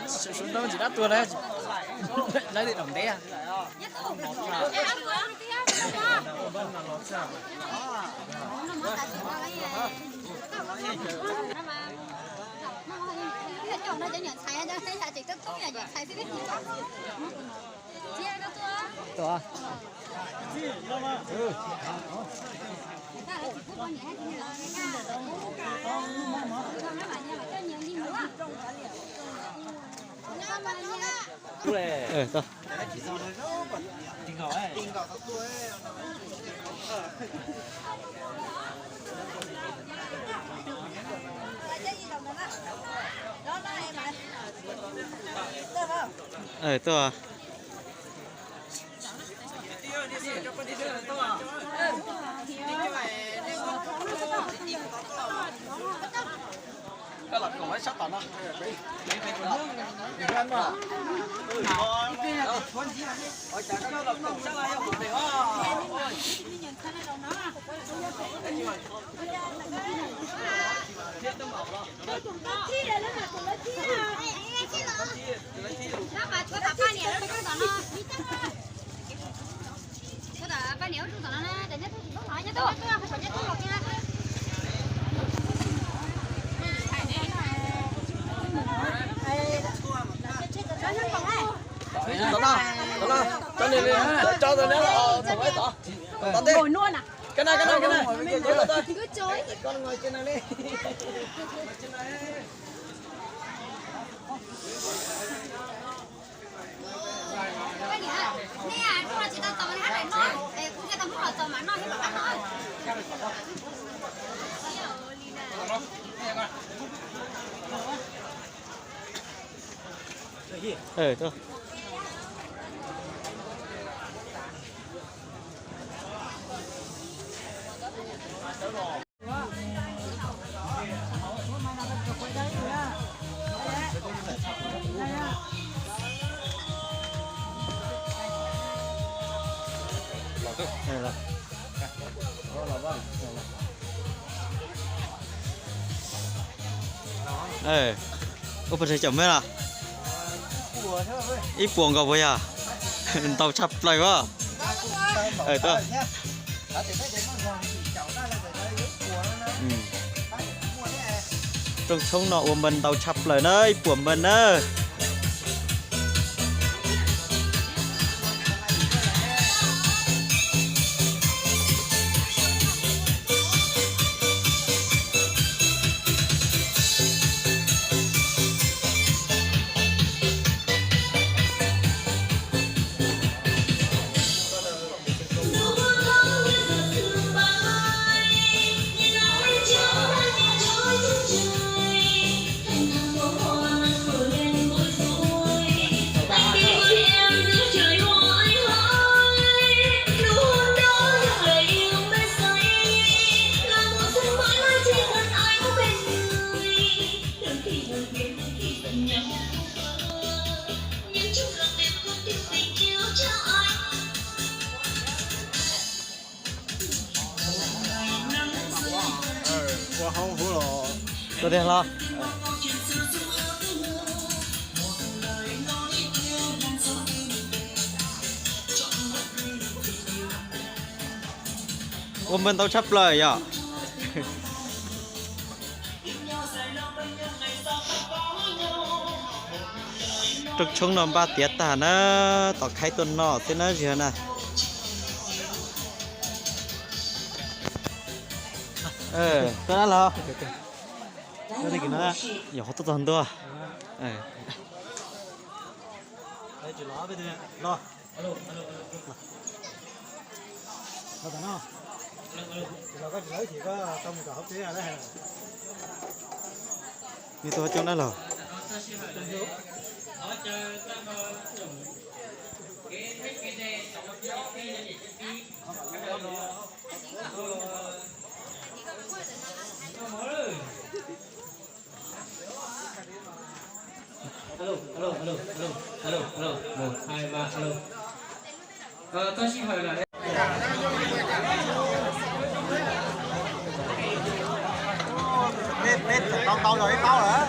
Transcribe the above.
Sawv daws tsis dab tuag na, lawv li daum ntev. Tuaj. Ua pes tsawg caum mev los? Ib puas nkaus puas yog? Ntau tshaj plaws as. Rooj tshoob no ua npawg ntau tshaj plaws na, ib puas npawg na. Ua hauv huv los. Tuaj tiag los. Ua npawg ntau tshaj plaws yom. Rooj tshoob no npaj tiav tag na, tos khaib tuaj noj xwb na zig na. Tuaj dab los. Yog qhov tuaj txog ntua. Nws tuaj coob dab los. Alo, alo, alo, alo, alo, alo, một, hai, ba, alo. Ờ, tôi xin hỏi là Teb, teb tau tau rồi, tau lawm.